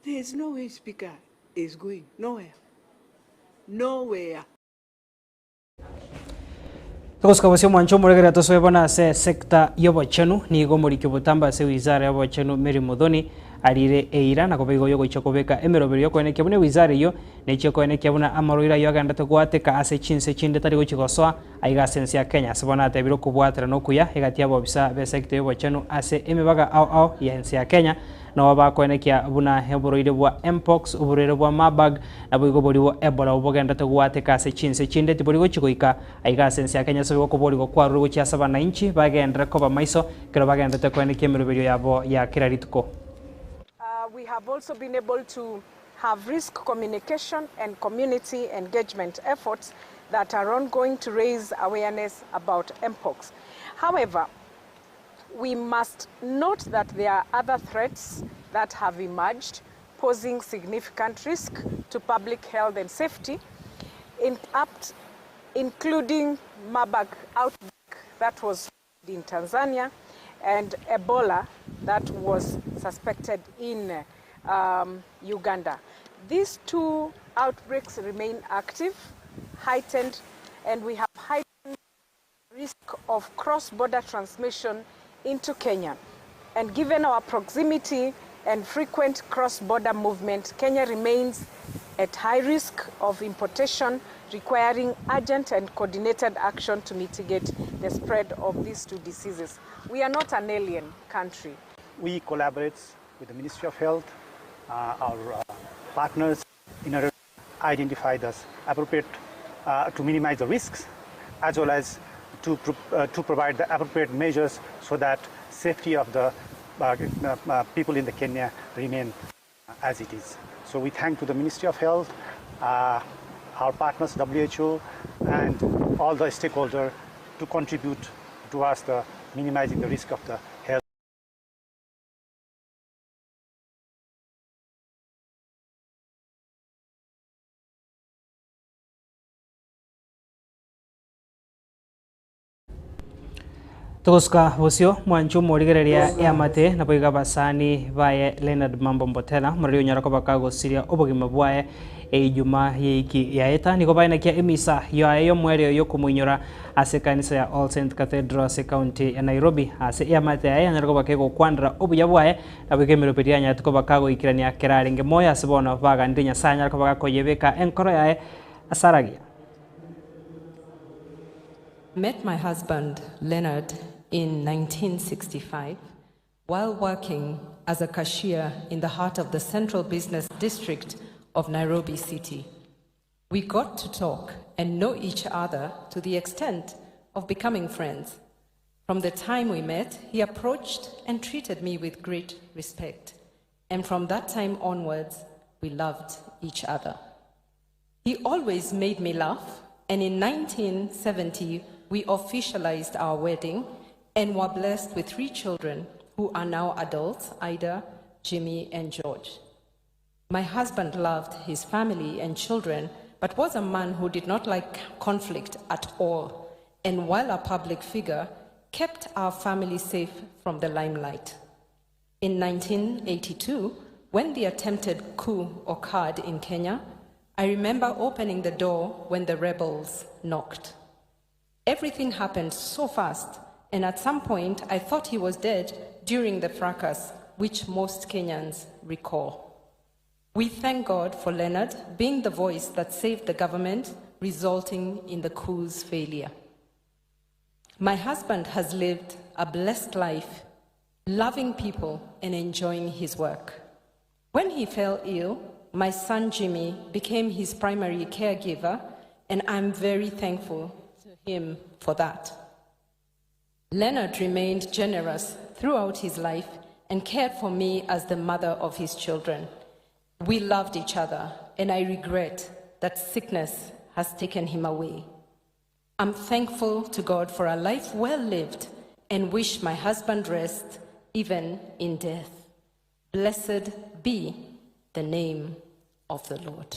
S11: there is no way Speaker is going, nowhere. Nowhere.
S2: Togosika bosio omwancho omoregere tosoe bono ase esecta y'obochenu, nigo omoriki obotambe ase wizara y'obochenu Mary Muthoni arire eira na koba igo yogochia kobeka emeroberi yokoenekia buna ewizara eyio nechia koenekia buna amarwaire ayio agendete goateka ase chinse chinde tari gochia gosoa aiga ase ense ya Kenya ase bono atebire okobwaterana okuya egati y'abobisa b'esecta y'obochenu ase emebaga ao ao y'ense ya Kenya Nabo bakoenekia buna oborwaire bwa Mpox, oborwaire bwa Marburg, naboigo boria Ebola obwo bogenderete goateka ase chinse chinde tibori gochia goika aiga ase ense ya Kenya ase oboigo okoborigwa kwarure gochia ase abanainchi bagenderere koba maiso ekero bagenderete koenekia emeroberio yabo ya kera rituko.
S12: We have also been able to have risk communication and community engagement efforts that are ongoing to raise awareness about mpox. However, we must note that there are other threats that have emerged posing significant risk to public health and safety, in up including Marburg outbreak that was in Tanzania and Ebola that was suspected in um, Uganda. These two outbreaks remain active, heightened, and we have heightened risk of cross-border transmission into Kenya. And given our proximity and frequent cross-border movement, Kenya remains at high risk of importation, requiring urgent and coordinated action to mitigate the spread of these two diseases. We are not an alien country.
S13: We collaborate with the Ministry of Health, uh, our uh, partners, in order to identify the appropriate, uh, to minimize the risks, as well as to, pro uh, to provide the appropriate measures so that safety of the uh, uh, people in the Kenya remain as it is. So we thank to the Ministry of Health, uh, our partners WHO, and all the stakeholders to contribute towards the minimizing the risk of the health.
S2: Togosuka bosio mwanche omorigereria eamate naboigo abasani baye Leonard Mambo Mbotela omoreri onyara koba kagosiria obogima bwaye Eijuma yeiki yaeta nigo baenekia emisa yaye y'omwerio y'okomoinyora ase ekanisa ya All Saint Cathedral ase ekaunti ya Nairobi ase eamate yaye yanyare koba kegokwanera obuya bwaye naboigo emeroberi yanyarete koba kagoikerania kera arenge moyo ase bono baganire Nyasaye anyare koba gakoyebeka enkoro yaye ase aragia.
S25: Met my husband, Leonard, in 1965 while working as a cashier in the heart of the Central Business District of Nairobi City. We got to talk and know each other to the extent of becoming friends. From the time we met, he approached and treated me with great respect. And from that time onwards, we loved each other. He always made me laugh, and in 1970, we officialized our wedding and were blessed with three children who are now adults Ida, Jimmy, and George. My husband loved his family and children but was a man who did not like conflict at all, and while a public figure, kept our family safe from the limelight. In 1982, when the attempted coup occurred in Kenya, I remember opening the door when the rebels knocked. Everything happened so fast, and at some point I thought he was dead during the fracas, which most Kenyans recall. We thank God for Leonard being the voice that saved the government, resulting in the coup's failure. My husband has lived a blessed life, loving people and enjoying his work. When he fell ill, my son Jimmy became his primary caregiver, and I'm very thankful to him for that. Leonard remained generous throughout his life and cared for me as the mother of his children. We loved each other, and I regret that sickness has taken him away. I'm thankful to God for a life well lived and wish my husband rest even in death. Blessed be the name of the Lord.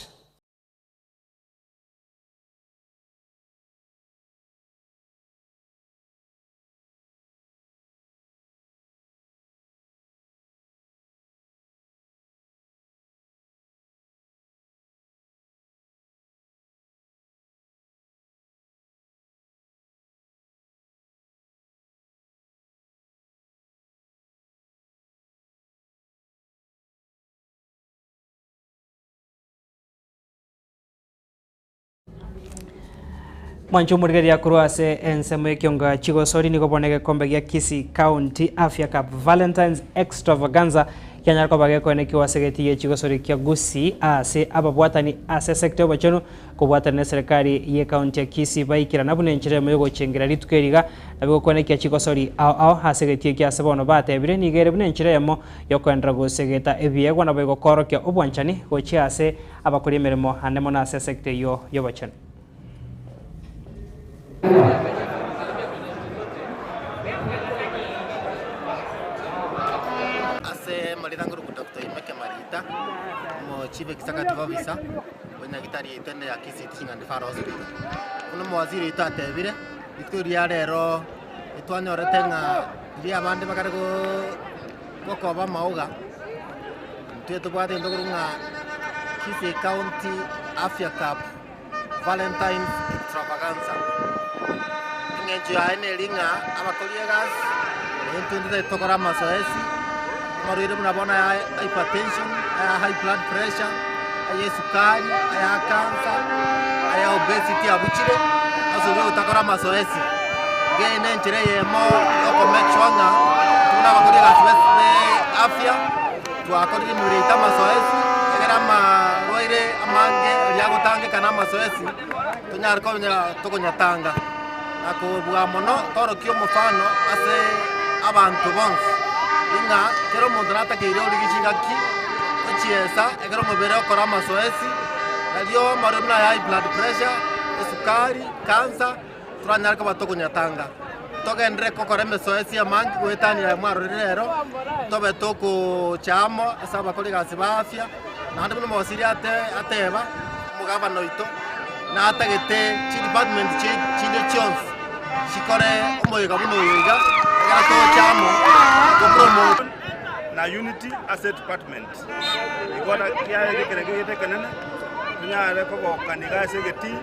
S2: Mwancho omorigereria korwa ase ensemo y'ekionga chigosori nigo bono egekombe gia Kisii County Afya Cup Valentine's Extravaganza kianyara koba gekoenekiwa ase egeti gie chigosori kia Gusii ase ababwatani ase esecta y'obochenu kobwatana na eserekari ye county ya Kisii baikerana buna enchera eyemo yogochengera rituko eri iga nabo egokoenekia chigosori ao ao ase egeti eki ase bono batebire nigo ere buna enchera eyemo yokoenderera gosegeta ebiegwa nabo egokoorokia obwanchani gochia ase abakori emeremo ande mono ase esecta eyio y'obochenu.
S10: Ase marirango oroku Doctor Oimeke Marita, omo Chief Executive Officer bwe nyagitari yaito ende ya Kisii Teaching and Referral Hospital. Buna omowaziri oito atebire, rituko ria rero etwanyorete ng'a riria abande bakare gokoba amauga, intwe tobwate egento korwa ng'a Kisii County Afya Cup Valentine's Extravaganza. Eng'encho yaye neri ng'a abakori egasi, intwe ntotagete tokore amasoesi, amarwaire buna bono aya hypertension, aya high blood pressure, aya esukari, aya cancer, aya obesity abuchire, ase oria ogotakora amasoesi. Iga eye ne enchera eyemo ya oko make sure ng'a intwe buna abakori egasi be afya. Twakorire emebere yaito amasoesi, egere amarwaire amange aria agotangeka na amasoesi, tonyare konya tokonyatanga. Na kobua mono torokie omofano ase abanto bonsi, ng'a kera omonto natakeire origie chingaki ochiesa ekero omobere okora amasoesi, nario amarwaire buna aya high blood pressure, esukari, cancer. Toranyare koba tokonyatanga, togenderere gokora emesoesi amange goetania aya mwarorire rero, tobe togocha amo ase abakori egasi ba afya, naende buna omogosiri ate ateba, omogabana oito natagete chidepartment chinde chionsi chikore omoyega buna oyo iga, ekero togocha amo topromote.
S14: Na unity ase department igo kiaye ekerengo egento ekenene tonyare kogokana iga ase egetii.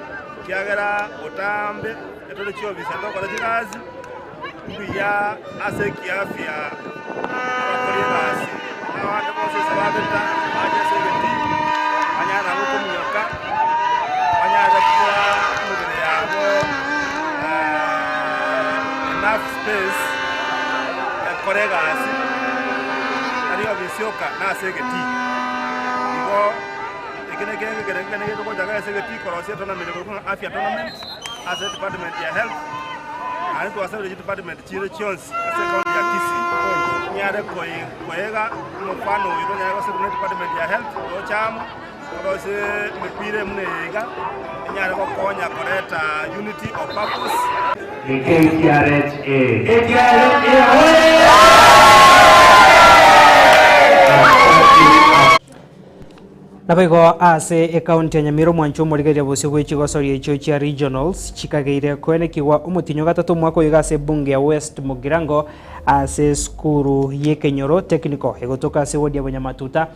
S14: Ekiagera botambe etore chiofisi togokora chigasi mbuya ase ekiafia abakori egasi na abande bonsi ase babeta bache ase egetii banyare nabo kominyoka banyare koa emebere yabo enough space ekore egasi tari ofisi yoka na ase egetii. Igo. Eke nekeegwa ekere ekenene getogochaka ase egetii korosia etournament ekorokwa ng'a Afya Tournament ase edepartment ya Health. Naende twasabire chidepartment chire chionsi ase ecounty ya Kisii chinyare koega omofano oyo tonyare gosabera buna edepartment ya Health toche amo torosie emepira buna eye iga enyare gokonya koreta unity of purpose.
S2: Naboigo ase ekaunti ya Nyamira omwancho omorigereria bosio bwe chigosori echio chia regionals chikageire koenekigwa omotienyi o gatato omwaka oyo iga ase ebunge ya West Mugirango ase esukuru y'ekenyoro Technical egotoka ase ewodi ya Bonyamatuta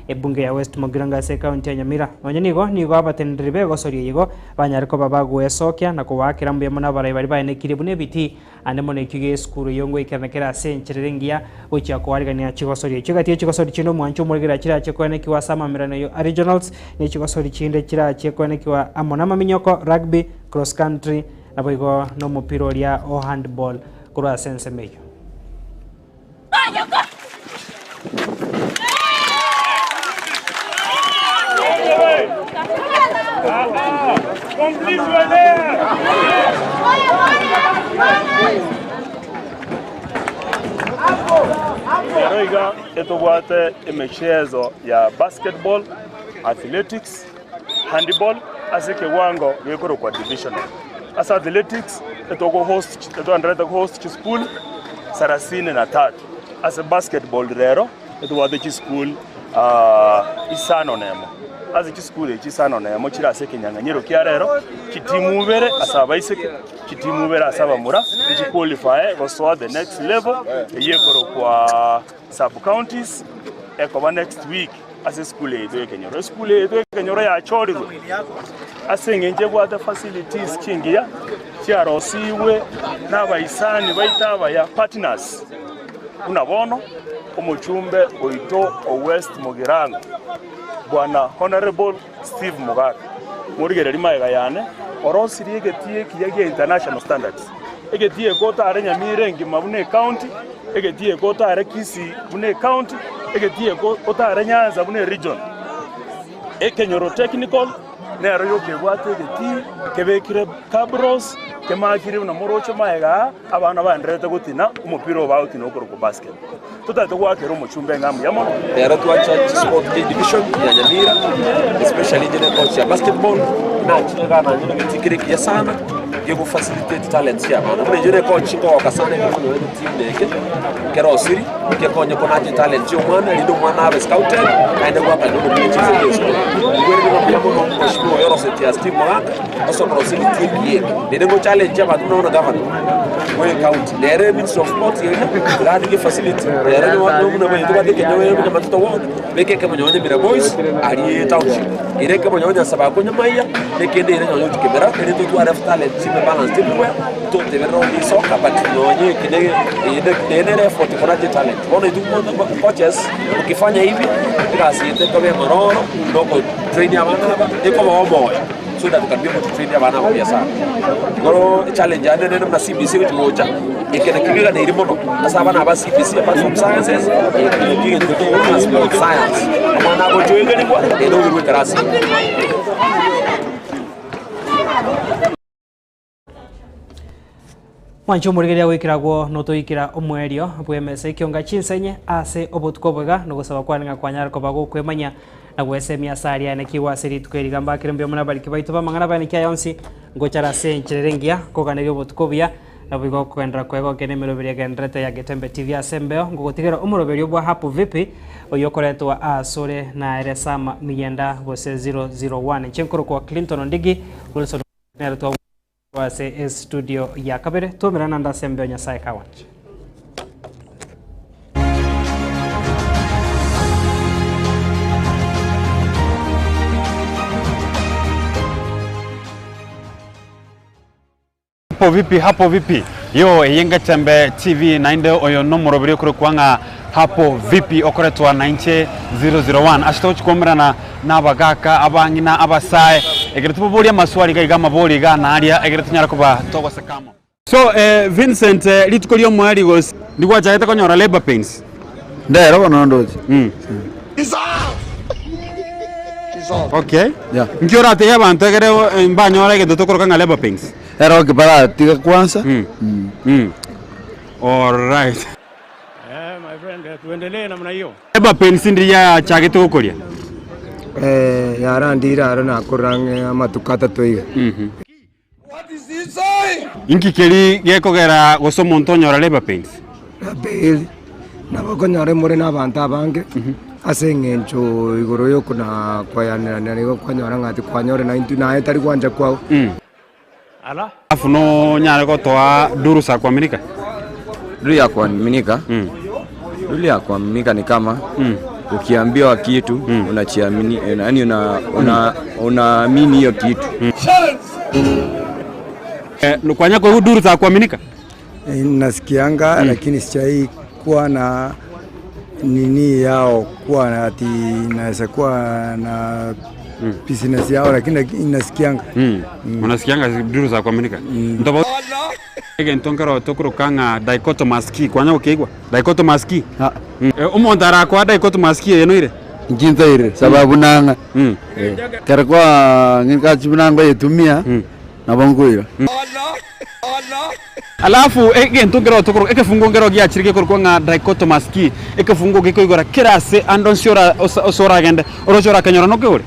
S2: ebunge ya West Mugirango ase ekaunti ya Nyamira. Nonya nigo nigo abateneneri b'egosori eye igo banyare koba bagoesokia na kobaakera mbuya mono abarai baria baenekirie buna ebitii Ande mono ekio gi'esukuru eyio ngoikerana kere ase enchera ere engiya gochia koarigania chigosori echio. Egati ye chigosori chinde omwancho omorigereria chirache koenekigwa ase amamerano ya regionals, ne chigosori chinde chirache koenekigwa amo namaminyoko, rugby, cross country, naboigo nomopira oria o handball korwa ase ensemo eyio.
S15: Ero iga etobwate emichezo ya basketball, athletics, handball ase ekewango gekorokwa divisional. Ase athletics etogo host etogendererete host chisukuru sarasini na tatu. Ase basketball rero etobwate chisukuru isano na emo. Ase chisukuru echi isano na emo chire ase ekenyang'anyero kia rero, chitimu ibere ase abaiseke, chitimu ibere ase abamura, nchiqualify gosoa the next level eyio ekorokwa sub counties ekoba next week. Ase esukuru yaito y'ekenyoro. Esukuru yaito y'ekenyoro yachorirwe ase eng'encho ebwate facilities chingiya chiarosigwe nabaisani baito abaya, partners, buna bono omochumbe oito o West Mugirango Bwana Honourable Steve Mogaka, morigereria magega yane, orosirie egetii ekiya gia international standards. Egetii eke otare Nyamira engima buna ecounty, egetii eke otare Kisii buna ecounty, egetii eke otare Nyanza buna eregion. Ekenyoro technical nero yoka ebwate egetii kebekire cabros, kemakire buna moroche magega aa, abana baendererete gotina omopira obo bagotina okorokwa basketball. Totagete goakera omochumba ng'a mbuya mono.
S16: Rero twacha chisport chia division ya Nyamira especially inche ne coach ya basketball nachire igaa nanyora egetii kere ekiya sana gego facilitate talents chia abana. Buna inche ne coach nkogoka sana ekero nkonyora egetii buna eke kerosiri gekonye konacha etalent chia omwana erinde omwana abe scouted aende goakana omopira chinse chia esukuru. Igo ere nigo mbuya mono omweshimiwa oyo orosetie Steve Mogaka ase okorosia egetii ekiya eke. Naende ngo challenge abanto buna bono governor bwe ecounty. Nere Ministry of Sports eria erarigie facility nere buna tobwate ekenyoro buna Matuta ward beka ekemonyo onye Mira Boys aria township ere ekemonyo onye Sabakwa Nyamaiya na ekende ere nonye gochia Kibera ere totware talent chibe balanced everywhere toteberera only soccer but nonye eke ne nere effort korache talent. Bono intwe coaches ukifanya hivi egasi yaito ekoba eng'ororo na oko train abana aba ekobaha omoyo. so that we can be able to train abana aba buya sana. Igoro echallenge yane nere buna CBC egochi gocha, eke nakio keganeiri mono ase abana aba CBC apart from sciences, eke nakio egento tokoboka sport science. Omwana agocha oegerigwa, naende oirwe ekerasi ime.
S2: Mwanche omorigereria goikera agwo notoikera omoerio bw'emesa ekionga chinsenye ase obotuko obo iga, nogosaba kwane ng'a kwanyare koba gokwemanyia na gwesemia ase aria aenekigwe ase rituko eri iga mbakere mbuya mono abariki baito b'amang'ana baenekia aya onsi, ngochare ase enchera ere engiya, nkoganeria obotuko obuya, naboigo okogenderera kwegokia na emeroberi egendererete ya Getembe TV ase embeo, ngogotigera omoroberio bwa Hapo Vipi, oyio okoretwa asore na ere Sam Miyenda gose 001. Inche nkorokwa Clinton Ondigi, Wilson nere twa Ase estudio ya kabere twaumerana naende ase embeo Nyasae kawanche.
S17: Hapo vipi hapo vipi yo eye Ngetembe TV naende oyo nomoroberi okorokwa ng'a hapo vipi okoretwa nainche 001 ase togochi koumerana Nabagaaka, abang'ina, abasae, ekero toboborie amaswali iga iga amabori iga na aria, ekero tonyare koba togoseka amo. So Vincent, rituko ri'omoerio gose ndigwachagete konyora labour pains?
S18: Ndero bono ndoche.
S17: Okay. Nki oratebie abanto egere mbanyore egento tokoroka ng'a labour pains?
S18: Ero baratiga kwansa.
S17: Alright.
S4: Eh, my friend, eh, tuendelee namna hiyo.
S17: Labour pains ndiria yachagete gokoria?
S18: Eh, yarandire aro nakorora ang'e amatuko atato iga.
S17: Inki keri gekogera gose omonto onyora labour pains?
S18: Labour nabo okonyora more na abanto abange. Ase eng'encho igoro y'okona koyanerana nigo kwanyora ng'a tikwanyore naintwe naye tari gwancha kwao.
S17: Alafu nonyare gotoa duru za kuaminika?
S19: Duru ya kuaminika Duru ya kuaminika ni kama ukiambiwa kitu unachiamini, yaani una una unaamini hiyo kitu.
S17: Eh, kwanya kwa duru za kuaminika?
S18: Nasikianga lakini sijai kuwa na nini yao kuwa na ati naweza kuwa na business yao lakini nasikianga.
S17: Unasikianga duru za kuaminika? Ntoba egento nkero tokoroka ng'a dichotomous key kwanya gokeigwa dichotomous key. Eh, omonto arakoa dichotomous key eye noire?
S20: Nchintaire sababu nang'a kero kwa ng'ikachi buna nkoyetumia nabo nkoira.
S17: Alafu egento nkero tokoro ekefungo nkero giachire gekorokwa ng'a dichotomous key ekefungo gekoigora kera ase ande onsi ora ose ase oragende oroche orakenyora nokegore?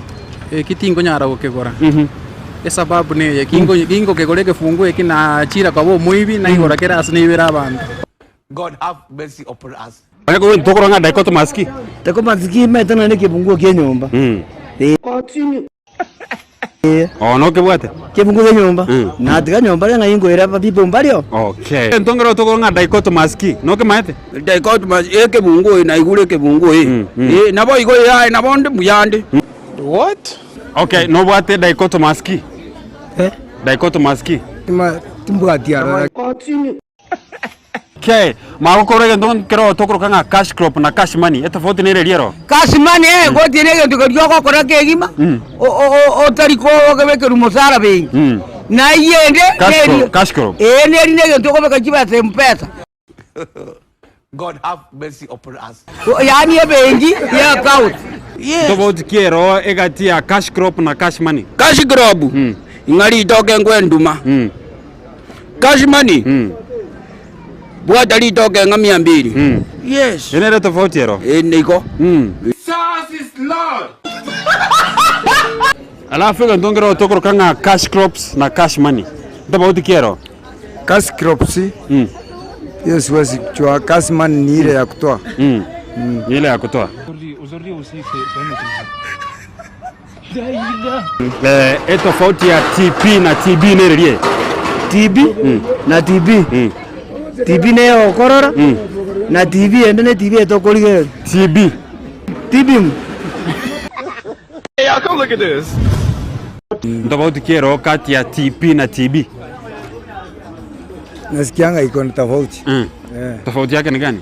S21: Eki tinkonyara gokegora. Esababu neye, kingo gingokegora ekefungo eki nachira koba omoibi naigora kera ase naibere abanto.
S22: God have mercy upon us.
S17: Onye kogento tokorora ng'a dichotomous key.
S23: Dichotomous key omanyete nonye na ekefunguo kia enyomba.
S17: Oo nokebwate?
S23: Ekefunguo kia enyomba. Natiga nyomba riria ng'ai nkoira ababibo mbareo.
S17: Okay. Egento nkero tokorora ng'a dichotomous key, nokemaete?
S24: Dichotomous ekebunguo eye naigure ekebunguo eye. Eh, naboigo yaye nabo nde mbuya nde.
S17: What? Okay, nobwate dichotomous key?
S23: Eh?
S17: Dichotomous key?
S18: Timbwati aroro.
S17: Okay, magokora egento nkero tokoroka ng'a cash crop na cash money, etofauti nere eria ero?
S24: Cash money eh, gotiena egento keria ogokora kegima, otari kobekerwa mosara benki. Na eyende
S17: Cash
S24: neri
S17: crop, cash crop.
S24: eh, neri na egento okobeka chibesa mpesa.
S22: God have mercy upon us.
S24: Yaani ebenki ya account.
S17: Yes. Tofauti ki ero egati ya cash crop na cash money?
S24: Cash crop, ing'a ritoke nkwenduma. Cash money, bwata ritoke ng'a mia mbili. Yes.
S17: Ere nere tofauti ero?
S24: Eh, nigo.
S6: Jesus is Lord.
S17: Alafu egento nkero tokoroka ng'a cash crops na cash money. Tofauti ki ero?
S18: Cash crops hiyo siwezi jua. Cash money ni ile ya kutoa.
S17: Ni ile ya kutoa. Eh, etofauti ya TP na TB nererie?
S23: TB na TB. TB neye okorora na TB ende ne TB etokorigereria.
S17: TB.
S23: TB.
S6: Hey, y'all, come look at this.
S17: Tofauti ki ero kati ya TP na TB?
S18: Nasikianga iko na tofauti. Eh.
S17: Tofauti yake ni gani?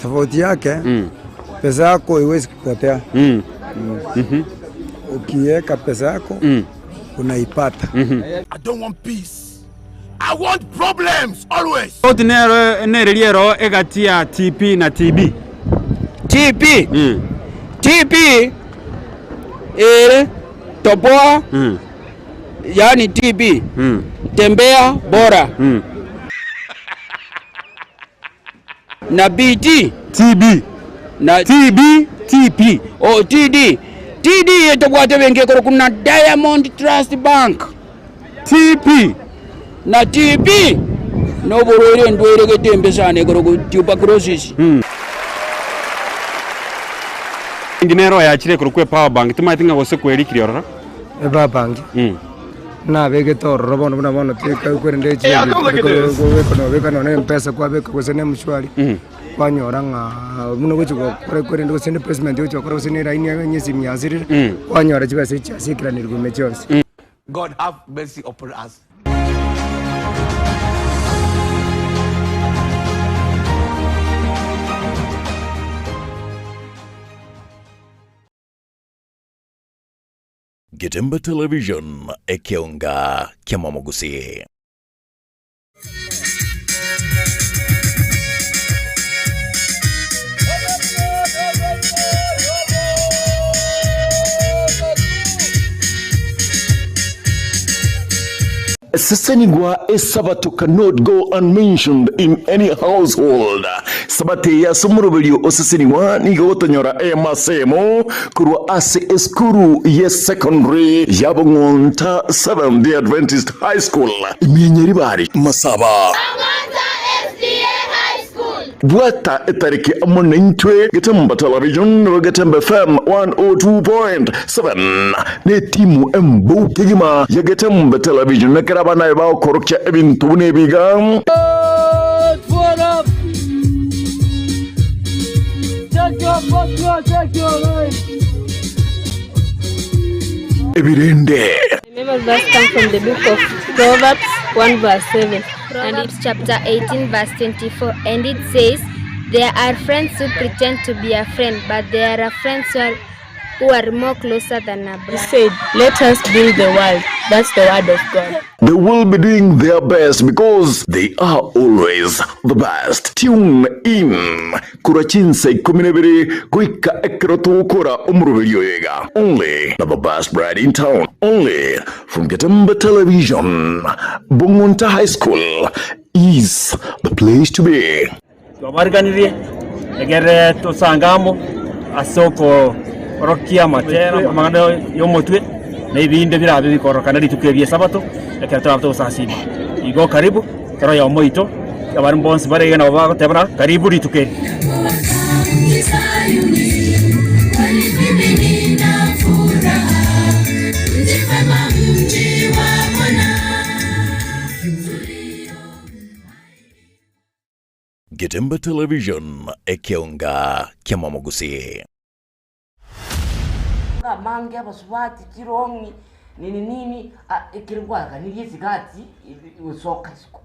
S18: Tofauti yake pesa yako haiwezi kupotea. Ukiweka pesa yako unaipata.
S6: I don't want peace. I want problems always.
S17: Tofauti nero nererie ero egati ya TP na TB?
S24: TP. TP ere toboa yaani TB tembea bora na BT
S17: TB
S24: na
S17: TB TP
S24: oh TD TD etobwate benki ekoro kuna Diamond Trust Bank
S17: TP
S24: na TB noborwaire endwaire gete embe sana ekoro tuberculosis.
S17: Engi nero yachire korokwa epower bank timanyeti ng'a gose kwerikire ororo.
S18: Epower bank nabegete ororo bono buna bono kwerende kobeka nonye mpesa kwabeka gose na mshwari kwanyora ng'a buna ogochi gokora kwerende gose ne placement ogochi gokora gose ne line onye esimi yasirire kwanyora chibesa echi chiasekeranirwe ime chionsi.
S22: God have mercy upon us.
S3: Getembe Television, ekeonga kiamamogusii. Sesenigwa esabato cannot go unmentioned in any household. Sabato eye ase omoroberio osesenigwa nigo gotonyora eyemo ase eyemo korwa ase esukuru ye secondary ya Bong'onta Seventh Day Adventist High School, Imienye Ribari, Masaba.
S26: Bong'onta SDA High School.
S3: Bwata etariki amo naintwe Getembe Television, Getembe FM 102.7 netimu embu kegima ya Getembe Television ekero abana aye bagokorokia ebinto buna ebi iga. Ebirende.
S1: My memory verse comes from the book of Proverbs 1 verse 7.
S5: Proverbs chapter 18 verse 24 and it says there are friends who pretend to be a friend but there are friends who are, who are more closer than a
S7: He
S5: brother.
S7: said, Let us build the world. That's the word of God.
S3: They will be doing their best because they are always the best. Tune in korwa chinsa ikomi na ibere goika ekero togokora omoroberio oyo iga. Only na the best bride in town. Only from Getembe Television. Bong'onta High School is the place to be.
S8: Twabariganirie egere tosange amo ase okoorokia amatera amang'ana y'omotwe, na ebinde birabe bikorokana rituko eri ri'Esabato, ekero torabe togosasima. Igo karibu, kera oyomo oito, abarimo bonsi bare iga nabo bagoteba ng'a karibu rituko eri.
S3: Getembe Television, ekeonga ki'amamogusii.
S9: Amange abasubati chirong'i nini nini ah, ekero gwaganirie esigati gosoka isiko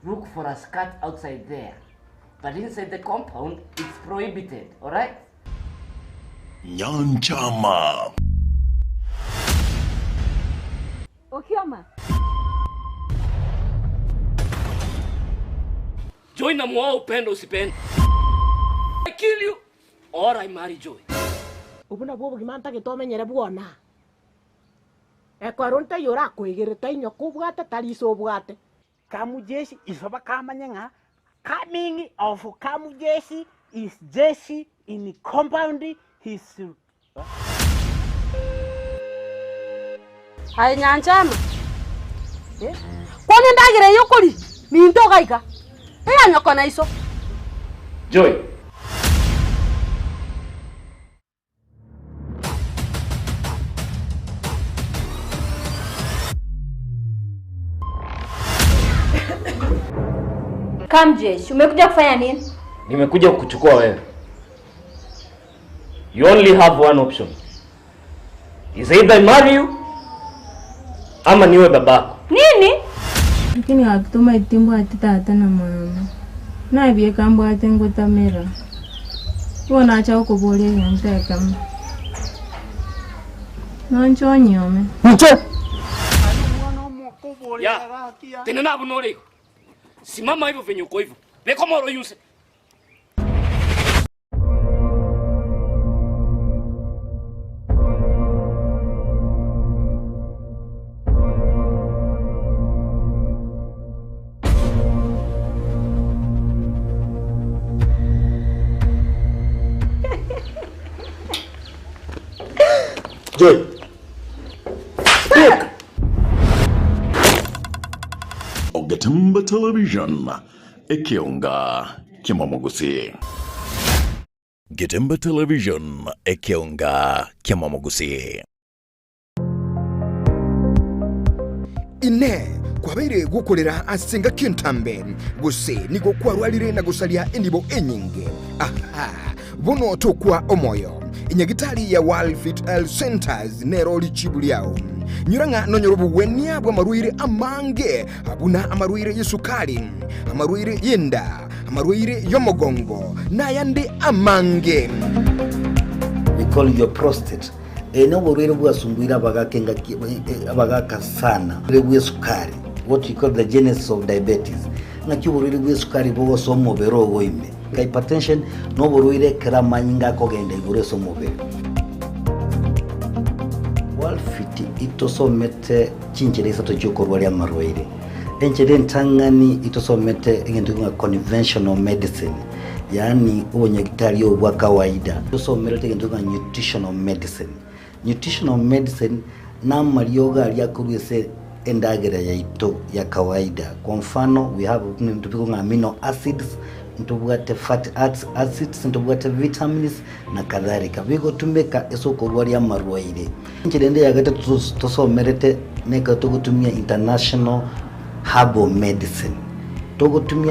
S9: look for a skirt outside there but inside the compound it's prohibited alright.
S3: Nyanchama.
S26: Okioma.
S27: Joy namuoa upende usipende. I kill you or I marry Joy.
S28: Obwo nabwo obogima ntagete omenyere bwona. Ekero ntaiyo orakoegerere tainya kobwate tari iso obwate.
S29: Kamujeshi iso bakamanye ng'a coming of Kamujeshi is jeshi in compound his
S26: Aye nyanchama, eh, kwana endagera eye okoria, minto ogaika, eya nyoko na iso.
S27: Joy.
S30: Kamjesh, umekuja kufanya nini?
S27: Nimekuja kukuchukua wewe. You only have one option. Is either I marry you ama niwe babako.
S30: Nini?
S31: Lakini gaki mbwate tata na mama. Nabieka mbwate ngotamera. Igo nacha gokoboria egento ekemo. Nonche onyome.
S27: Nche. Ya. Tena nabo norego. Simama hivyo venye uko hivyo. Beko moro yuse.
S3: Joy. Ogetembe Television, ekeonga kiamamogusi. Getembe Television, ekeonga kiamamogusi.
S32: Inee! Kwabeire gokorera ase engaki entambe, gose nigo kwarwarire na gosaria enibo enyinge? Aha! Bono tokwa omoyo. Enyagitari ya World Fit Health Centers nero richibu riao. Nyora ng'a nonyore obogwenia bw'amarwaire amange buna amarwaire y'esukari, amarwaire y'enda, amarwaire y'omogongo, nayande amange.
S33: We call your prostate. Eye noborwaire bwasumbuire abagaka engaki abagaka sana. Oborwaire bw'esukari, what we call the genesis of diabetes. Ng'aki oborwaire bw'esukari bogosoa omobere ogo ime. Hypertension noborwaire ekero amanyinga akogenda igoro ase omobere. Worldfit itosomete chinchera isato chiokorwaria amarwaire. Enchera entang'ani itosomete egento ng'a conventional medicine, yaani obonyagitari obo bwa kawaida. Tosomerete egento ng'a nutritional medicine. Nutritional medicine namariogo aria akorwa ase endagera yaito ya kawaida. Kwa mfano we have ebinto bikong'a amino acids. Ntobwate fatty acids, ntobwate vitamins na kadhalika, bigotumeka ase okorwaria amarwaire. Enchera ende ya gatato tosomerete nekero togotumia international herbal medicine. Togotumia.